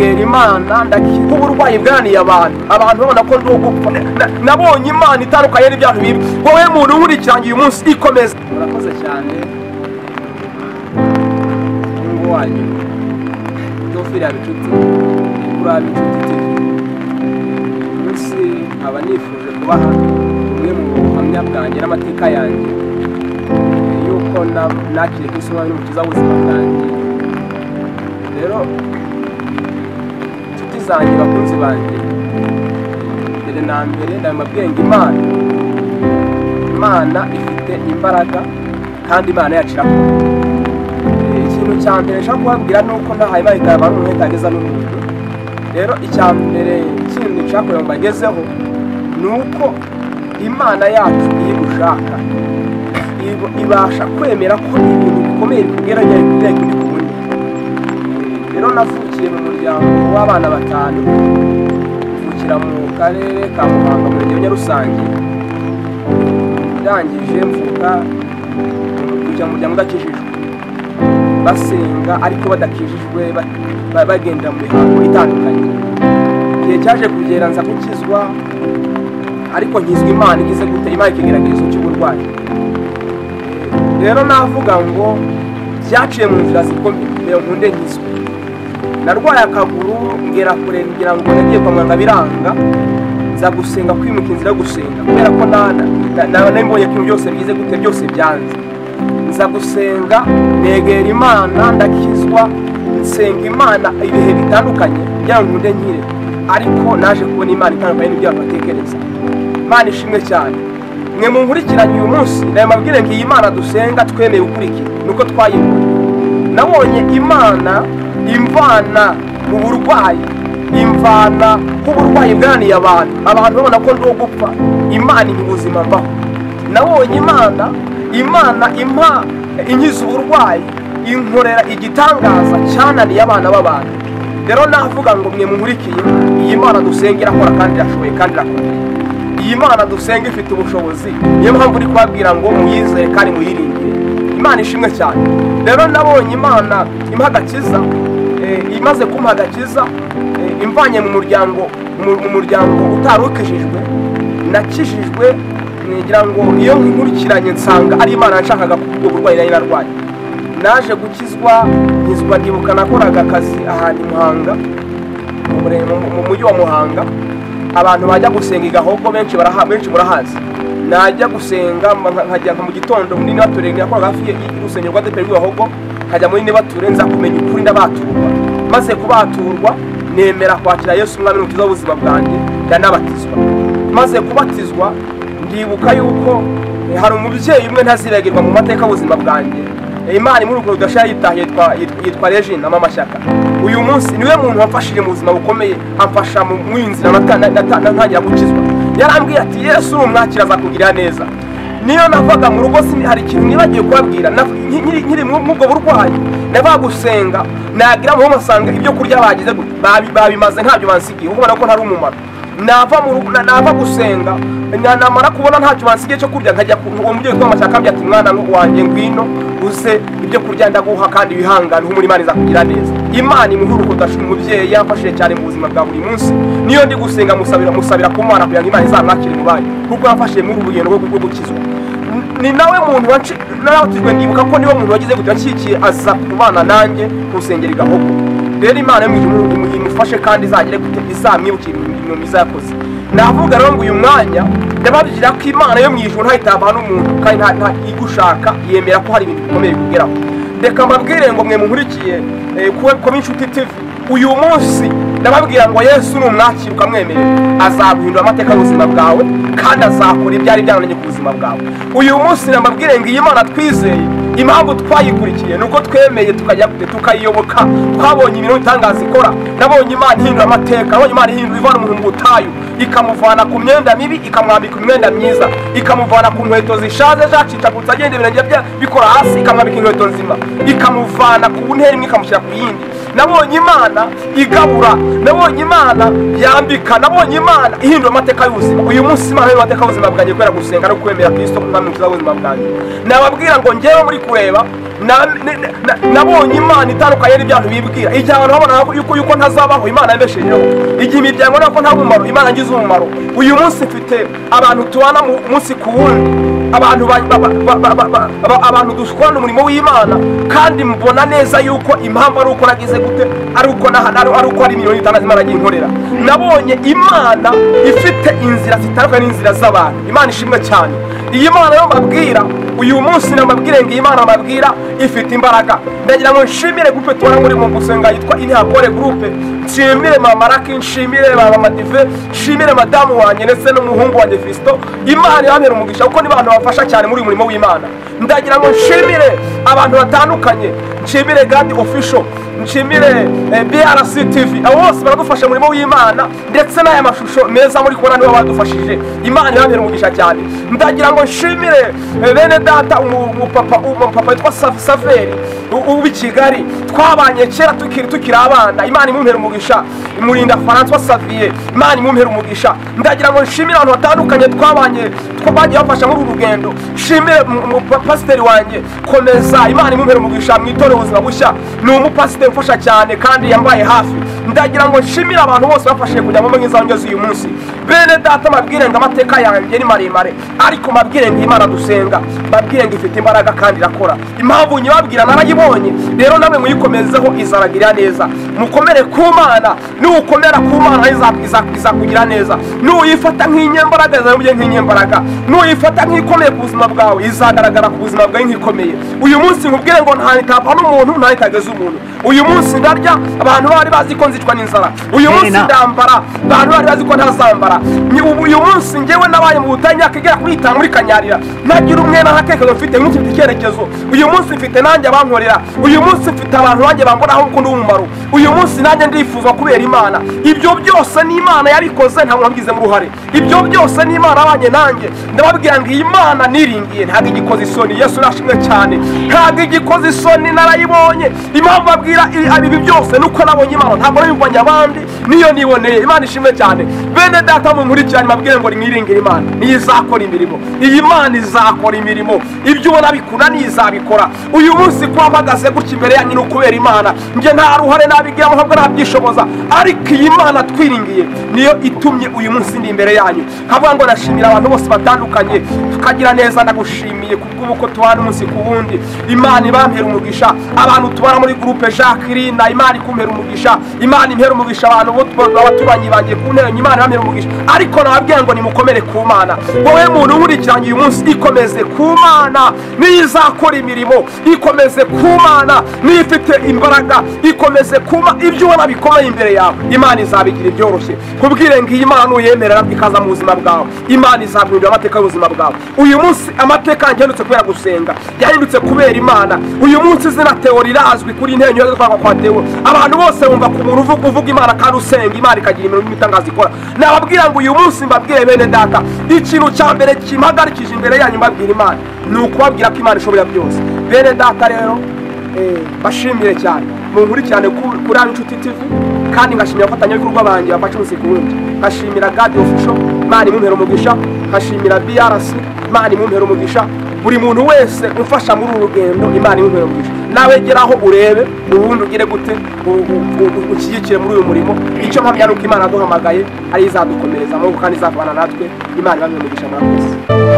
Negera Imana ndakiza uburwayi bwaniye abantu babona ko ndi gupfa. Nabonye Imana itandukanye n'ibyaha bibi. Wowe muntu nkurikiranye uyu munsi ikomeza. Murakoze cyane mungu wanyu Theophile Habinshuti kuri Habinshuti TV. Umunsi nkaba nifuje kubaha bumwe mu buhamya bwanjye n'amateka yanjye yuko nakiriye Kristo nk'Umwami n'Umukiza w'ubuzima bwanjye. Rero inshuti zanjye, bakunzi banjye, mbere na mbere ndababwiye ngo Imana ifite imbaraga kandi Imana yacu irakora. Ikintu cya mbere nshaka kubabwira ni uko ntahaye Imana itabara umuntu itageza n'umuntu. Rero icya mbere kindi nshaka kugira ngo mbagezeho ni uko Imana yacu iyo igushaka ibasha kwemera ko ibintu bikomeye bikugeraho kugira ngo ikubone. Rero navukiye mu muryango w'abana batanu, mvukira mu karere ka Muhanga mu murenge wa Nyarusange. Ndangije mvuka kujya mu muryango udakijijwe, basenga ariko badakijijwe, bagenda mu mihango itandukanye. Igihe cyaje kugera nza gukizwa, ariko nkizwa Imana igize gute, Imana ikigeragezo cy'uburwayi. Rero navuga ngo byaciye mu nzira zikomeye kugira ngo nkunde nkizwe. Narwaye akaguru ngera kure ngira ngo nagiye kwa muganga biranga, nza gusenga kwimuka inzira yo gusenga kubera ko nabonye ko ibintu byose bigize gute byose byanze. Nza gusenga negera Imana ndakizwa, nsenga Imana ibihe bitandukanye kugira ngo nkunde nkire, ariko naje kubona Imana itandukanye n'ibyo batekereza. Imana ishimwe cyane. Mwe munkurikiranye uyu munsi ndababwire ngo iyi Imana dusenga twemeye gukurikira nuko twayibonye. Nabonye Imana imvana mu burwayi, imvana k'uburwayi bwaniye abantu babona ko ndi gupfa, Imana iha ubuzima mbaho. Nabonye Imana impa inkiza uburwayi, inkorera igitangaza cyananiye abana b'abantu. Rero navuga ngo mwe munkurikiye, iyi Imana dusenga irakora kandi irashoboye kandi irakomeye. Iyi Imana dusenga ifite ubushobozi, niyo mpamvu uri kubabwira ngo muyizere kandi muyiringire. Imana ishimwe cyane. Rero nabonye Imana impa agakiza, imaze kumpa agakiza, imvanye mu muryango utarukijijwe, nakijijwe ngira ngo iyo nkurikiranye nsanga ari Imana yashakaga kubwo burwayi nari narwaye. Naje gukizwa nkizwa, ndibuka nakoraga akazi ahantu i Muhanga, mu mujyi wa Muhanga. Abantu bajya gusenga i Gahogo benshi murahazi. Najya gusenga nkajya mu gitondo muri Nibature, nakoraga hafi y'urusengero rwa ADEPR Gahogo, nkajya muri Nibature nza kumenya ukuri ndabaturwa. Maze kubaturwa nemera kwakira Yesu Umwami n'Umukiza w'ubuzima bwanjye, ndanabatizwa. Maze kubatizwa ndibuka yuko hari umubyeyi umwe ntazibagirwa mu mateka y'ubuzima bwanjye. Imana muri urwo rudashya yitahiye yitwa Regine Mama Shyaka. Uyu munsi niwe muntu wamfashije mu buzima bukomeye, amfasha mu inzira ntangira gukizwa. Yarambwiye ati Yesu umwakira azakugirira neza. Niyo navaga mu rugo hari ikintu nibagiye kubabwira, nkiri mu ubwo burwayi nava gusenga nagira mu masanga ibyo kurya bagize gute babimaze ntabyo bansigiye, kuko ubona ko ntari umumaro. Nava mu rugo nava gusenga namara kubona ntacyo bansigiye cyo kurya, nkajya uwo mubyeyi witwa Mashyaka ambwira ati mwana wanjye ngwino uze ibyo kurya ndaguha kandi wihangane humura Imana izakugira neza. Imana imuhe urukundo, umubyeyi yamfashije cyane mu buzima bwa buri munsi. Niyo ndi gusenga musabira ku Mana kugira ngo Imana izamwakire mu bayo, kuko yamfashije muri urugendo rwo gukizwa. Ni nawe muntu nabatijwe, ndibuka ko niwe muntu wagize gute yanshikiye aza kubana nanjye ku rusengero i Gahogo. Rero Imana imufashe kandi izagire gute izamwibukire imirimo myiza yakoze. Navuga rero ngo uyu mwanya ndababwira ko Imana yo mu ijuru ntayitaba n'umuntu kandi nta igushaka, yemera ko hari ibintu bikomeye bikugeraho. Reka mbabwire ngo mwe munkurikiye kuri Inshuti TV uyu munsi ndababwira ngo Yesu numwakira ukamwemerera azaguhindura amateka y'ubuzima bwawe kandi azakora ibyari byananiranye ku buzima bwawe. Uyu munsi ndababwire ngo iyi Imana twizeye, impamvu twayikurikiye nuko twemeye tukajya tukayiyoboka, twabonye ibintu bitangaza ikora. Nabonye Imana ihindura amateka, nabonye Imana ihindura ivana umuntu mu butayu, ikamuvana ku myenda mibi ikamwambika imyenda myiza, ikamuvana ku nkweto zishaje zacicagutse agenda ibirenge bye bikora hasi ikamwambika inkweto nzima, ikamuvana ku ntera imwe ikamushyira ku yindi. Nabonye Imana igabura, nabonye Imana yambika, nabonye Imana ihindura amateka y'ubuzima. Uyu munsi Imana ihindura amateka y'ubuzima bwanjye kubera gusenga no kwemera Kristo nk'umwami w'ubuzima bwanjye. Nababwira ngo njyewe muri kureba nabonye Imana itandukanye n'ibyantu bibwira. Igihe abantu babona yuko ntazabaho, Imana yambeshejeho. Igihe imiryango nako nta mumaro, Imana ngize umumaro. Uyu munsi mfite abantu tubana umunsi ku wundi, abantu dukorana umurimo w'Imana, kandi mbona neza yuko impamvu ari uko nagize gute, ari uko ari miliyoni 5 Imana agiye inkorera. Nabonye Imana ifite inzira zitandukanye n'inzira z'abantu. Imana ishimwe cyane. Iyi Mana yo mbabwira uyu munsi, nababwire ngo Imana mbabwira ifite imbaraga. Ndagira ngo nshimire groupe tubana muri mu gusenga yitwa Intihakore groupe, nshimire mama Raki, nshimire baba Madive, nshimire madamu wanjye ndetse n'umuhungu wanjye Fisto. Imana ibamere umugisha kuko ni abantu bafasha cyane muri uyu murimo w'Imana. Ndagira ngo nshimire abantu batandukanye, nshimire God Official, nshimire BRC TV, abo bose baradufasha mu murimo w'Imana, ndetse n'aya mashusho meza muri kubona nibo badufashije. Imana ibamere umugisha cyane. Ndagira ngo nshimire bene data, umupapa witwa Saveri ubi Kigali, twabanye kera tukiri abana. Imana imumpera umugisha. Imurinda François Xavier, Imana imumpera umugisha. Ndagira ngo nshimire abantu batandukanye twabanye, twabagiye bafasha muri uru rugendo. Nshimire umupasiteri wanjye Komeza, Imana imumpera umugisha mu itorero Ubuzima Bushya. Ni umupasiteri ufasha cyane kandi yambaye hafi. Ndagira ngo nshimire abantu bose bafashije kujya mu mwiza ngeze uyu munsi. Bene data, mabwire ngo amateka yanjye ni maremare, ariko mabwire ngo Imana dusenga, mabwire ngo ifite imbaraga kandi irakora. Impamvu nyibabwira narayibonye, rero namwe muyikomezeho izaragira neza. Mukomere ku Mana, nukomera ku Mana izakugira neza. Nuyifata nk'inyembaraga izamubye nk'inyembaraga, nuyifata nk'ikomeye ku buzima bwawe izagaragara ku buzima bwawe nk'ikomeye. Uyu munsi nkubwire ngo nta itapa n'umuntu, nta itageze umuntu. Uyu munsi ndarya, abantu bari bazi ko nzicwa n'inzara. Uyu munsi ndambara, abantu bari bazi ko ntazambara. Uyu munsi njyewe nabaye mu butayu imyaka igera kuri 5 muri Kanyarira, nagira umwena ntakekezo mfite, nk'ufite icyerekezo. Uyu munsi mfite nanjye abankorera, uyu munsi mfite abantu banjye bambonaho uko ndi umumaro. Uyu munsi nanjye ndifuza kubera Imana. Ibyo byose ni Imana yabikoze, nta muntu wabigizemo uruhare. Ibyo byose ni Imana abanye nanjye. Ndababwira ngo iyi Imana niringiye ntabwo igikoze isoni. Yesu nashimwe cyane, ntabwo igikoze isoni, narayibonye. Impamvu babwira ibi byose nuko nabonye Imana, ntabwo nabibonye abandi, niyo niboneye. Imana ishimwe cyane. Bene data munkurikirane, mbabwire ngo mwiringire Imana, niyo izakora imirimo. Iyi Imana izakora imirimo, ibyo ubona bikunaniye izabikora. Uyu munsi kuba mpagaze gutya imbere yanyu ni ukubera Imana. Njye nta ruhare nabigiramo, ntabwo nabyishoboza, ariko iyi Imana twiringiye niyo itumye uyu munsi ndi imbere yanyu. Nkavuga ngo ndashimira abantu bose batandukanye, tukagira neza. Ndagushimiye kubw'uko tubana umunsi ku wundi. Imana ibampera umugisha. Abantu tubana muri groupe Jacqueline, Imana ikumpera umugisha. Imana impera umugisha abantu abaturanyi banjye ku ntebe, Imana ibampera umugisha. Ariko nababwira ngo nimukomere ku Mana. Wowe muntu nkurikiranye uyu munsi, ikomeze ku Mana, niyo izakora imirimo. Ikomeze ku Mana, niyo ifite imbaraga. Ikomeze kuma ibyo ubona bikomeye imbere yawe, Imana izabigira ibyoroshye. Kubwire ngo iyi Imana nuyemerera ikaza mu buzima bwawe, Imana izaguhindura amateka y'ubuzima bwawe. Uyu munsi amateka yahindutse kubera gusenga, yahindutse kubera Imana. Uyu munsi izina Theo rirazwi kuri intebe yo kwa Theo. Abantu bose bumva ku muntu uvuga Imana kandi usenga, Imana ikagira imirimo itangaza ikora. Nababwira ngo uyu munsi mbabwire bene data, ikintu cya mbere kimpagarikije imbere yanyu mbabwira Imana ni ukubabwira ko Imana ishobora byose. Bene data rero bashimire cyane, munkurikirane kuri Inshuti TV, kandi ngashimira abafatanyabikorwa banjye bafasha umunsi ku wundi. Ngashimira God Official, Imana imumpera umugisha. Ngashimira BRC, Imana imumpera umugisha. Buri muntu wese umfasha muri uru rugendo, Imana imumpera umugisha. Nawe geraho urebe ubundi ugire gute ushyigikire muri uyu murimo. Icyo mpamya nuko Imana yaduhamagaye ari izadukomereza amaboko kandi izavana natwe. Imana ibahe umugisha, murakoze.